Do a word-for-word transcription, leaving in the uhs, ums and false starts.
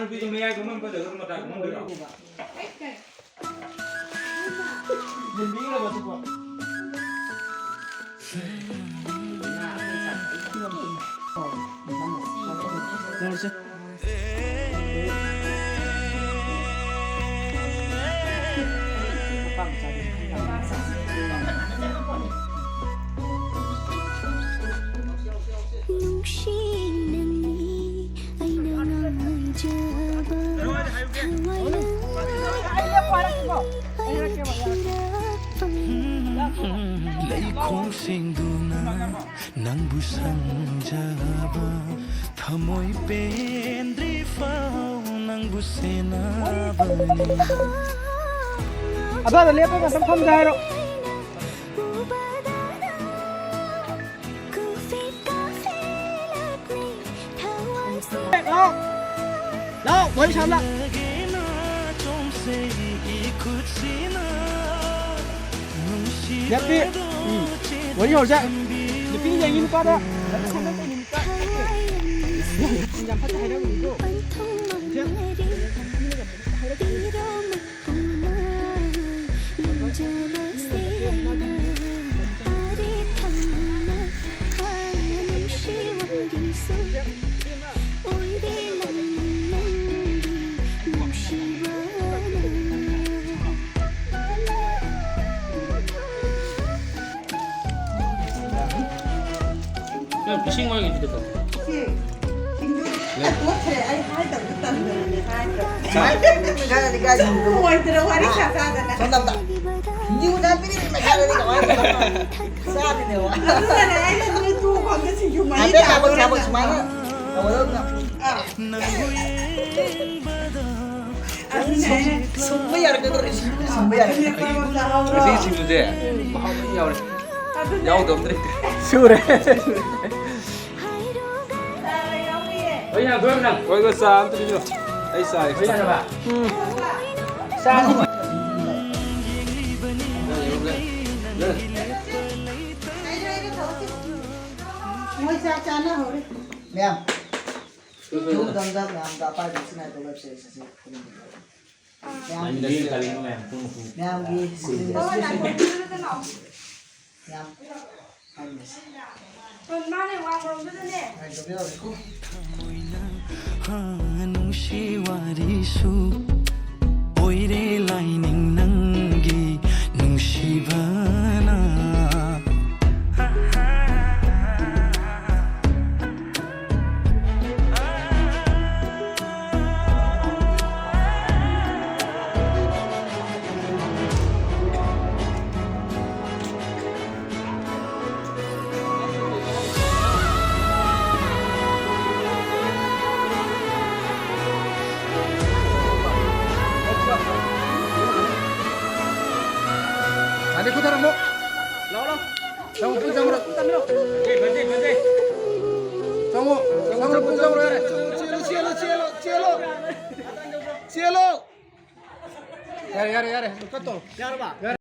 ꯅꯨꯄꯤꯗꯣ ꯃꯌꯥꯏ ꯀꯨꯝꯃꯝ ꯀꯩꯗꯧꯔꯒ ꯃꯇꯥꯏ ꯀꯨꯝꯃꯝꯗꯣꯏꯔꯣ? ꯅꯨꯡꯁꯤ ꯅꯪꯅꯤ ꯑꯩꯅ ꯉꯥꯡꯉꯩꯖꯕ, ꯊꯋꯥꯏꯅ ꯑꯩꯅ ꯊꯤꯔꯛꯄ꯫ ꯂꯩꯈꯣꯡ ꯁꯦꯡꯗꯨꯅ ꯅꯪꯕꯨ ꯁꯪꯖꯕ, ꯊꯃꯣꯏ ꯄꯦꯟꯗ꯭ꯔꯤ ꯐꯥꯎ ꯅꯪꯕꯨ ꯁꯦꯟꯅꯕꯅꯤ꯫ ꯑꯗꯨꯋꯥꯏꯗ ꯂꯦꯞꯄꯒ ꯉꯥꯛꯇꯪ ꯐꯝꯖꯦ ꯍꯥꯏꯔꯣ? ꯂꯥꯛꯑꯣ꯫ ꯂꯥꯛꯑꯣ, ꯋꯥꯔꯤ ꯁꯥꯕ ꯂꯥꯛꯑꯣ꯫ ꯅꯦꯄꯤ, ꯎꯝ, ꯋꯥꯔꯤ ꯍꯧꯔꯁꯦ꯫ ꯅꯨꯄꯤꯅ ꯌꯦꯡꯉꯤ ꯅꯨꯄꯥꯗ꯫ ꯌꯥꯝ ꯐꯠꯇꯦ ꯍꯥꯏꯅꯕꯅꯤꯀꯣ꯫ ꯅꯪ ꯏꯁꯤꯡ ꯑꯣꯏꯒꯦ ꯁꯤꯗ ꯇꯧ꯫ ꯏꯁꯤꯡ꯫ ꯁꯤꯡꯖꯨ ꯇꯣꯠꯈ꯭ꯔꯦ꯫ ꯑꯩ ꯍꯥꯏꯗꯕꯗꯤ ꯇꯟꯗꯅꯅꯦ ꯍꯥꯏꯗ꯭ꯔꯕ꯫ ꯁꯨꯝ ꯑꯣꯏꯗ꯭ꯔ ꯋꯥꯔꯤ ꯁꯥ ꯁꯥꯗꯅ꯫ ꯁꯣꯝꯗ ꯑꯝꯇ꯫ ꯁꯤꯡꯖꯨ ꯆꯥꯕꯤꯔꯤꯕ ꯃꯁꯥꯗꯗꯤ ꯀꯃꯥꯏꯅ ꯇꯧꯕ? ꯆꯥꯗꯣꯏꯅꯦꯕ꯫ ꯑꯗꯨꯅꯅꯦ ꯑꯩꯅ ꯅꯣꯏ ꯇꯣꯛꯈꯣ ꯑꯝꯇ ꯁꯤꯡꯖꯨ ꯃꯍꯤ ꯍꯥꯏꯐꯦꯠ ꯆꯥꯕ ꯆꯥꯕꯣꯏ ꯆꯥꯕꯣꯏ ꯆꯥꯕ꯫ ꯁꯨꯃꯥꯏꯅ ꯇꯧꯒꯗꯧꯅꯦ꯫ ꯑꯥ꯫ ꯑꯗꯨꯅꯦ ꯑꯩꯅ ꯁꯨꯝꯕ ꯌꯥꯔꯛꯀꯗꯧꯔꯦ, ꯁꯤꯡꯖꯨ ꯁꯨꯝꯕ ꯌꯥꯔꯛꯀꯗꯧꯔꯦ꯫ ꯑꯗꯨꯅꯦ ꯄ꯭ꯔꯃꯥꯟ ꯆꯥꯍꯧꯔꯣ꯫ ꯉꯁꯤ ꯁꯤꯡꯖꯨꯁꯦ ꯃꯍꯥꯎ ꯂꯣꯏ ꯌꯥꯎꯔꯦ꯫ ꯑꯗꯨꯅꯦ꯫ ꯌꯥꯎꯗꯕ ꯑꯝꯇ ꯂꯩꯇꯦ꯫ ꯁꯨꯔꯦ꯫ ꯍꯣꯏ, ꯌꯥꯝ ꯊꯣꯏꯕ ꯅꯪ꯫ ꯍꯣꯏ, ꯍꯣꯏ, ꯆꯥ ꯑꯝꯇ ꯄꯤꯕꯤꯔꯣ꯫ ꯑꯩ ꯆꯥ ꯍꯣꯏ, extra꯫ ꯌꯥꯔꯕ? ꯎꯝ꯫ ꯆꯥ ꯑꯅꯤ꯫ ꯃꯣꯏ ꯆꯥꯛ ꯆꯥꯅꯍꯧꯔꯦ꯫ ꯃꯌꯥꯝ꯫ ꯏꯍꯧꯗꯝꯗ ꯃꯌꯥꯝꯗ ꯑꯄꯥꯏꯕ ꯁꯤꯅ ꯇꯧꯔꯁꯦ, ꯁꯤꯁꯦ꯫ ꯃꯌꯥꯝꯒꯤ ꯃꯌꯥꯝꯒꯤ ꯃꯌꯥꯝ ꯍꯥꯏꯃꯤꯟꯅꯁꯤ꯫ ꯃꯥꯅꯦ, ꯋꯥꯡꯃꯔꯣꯝꯗꯨꯗꯅꯦ꯫ ꯊꯃꯣꯏꯅ ꯍꯥ, ꯅꯨꯡꯁꯤ ꯋꯥꯔꯤꯁꯨ ꯑꯣꯏꯔꯦ ꯂꯥꯏꯅꯤꯡ ꯅꯪꯒꯤ ꯅꯨꯡꯁꯤꯕꯅ꯫ ꯑꯗꯩ ꯈꯨꯠ ꯊꯥꯔꯝꯃꯣ꯫ ꯂꯥꯛꯑꯣ, ꯂꯥꯛꯑꯣ꯫ ꯆꯪꯉꯣ, ꯄꯨꯡ ꯆꯪꯉꯨꯔꯣ꯫ ꯆꯪꯉꯣ, ꯆꯪꯉꯨꯔꯣ, ꯄꯨꯡ ꯆꯪꯉꯨꯔꯣ, ꯌꯥꯔꯦ꯫ ꯆꯦꯜꯂꯣ, ꯆꯦꯜꯂꯣ, ꯆꯦꯜꯂꯣ, ꯆꯦꯜꯂꯣ꯫ ꯆꯦꯜꯂꯣ꯫ ꯌꯥꯔꯦ, ꯌꯥꯔꯦ, ꯌꯥꯔꯦ꯫ ꯀꯠ ꯇꯧꯔꯣ꯫ ꯌꯥꯔꯕ? ꯌꯥꯔꯦ꯫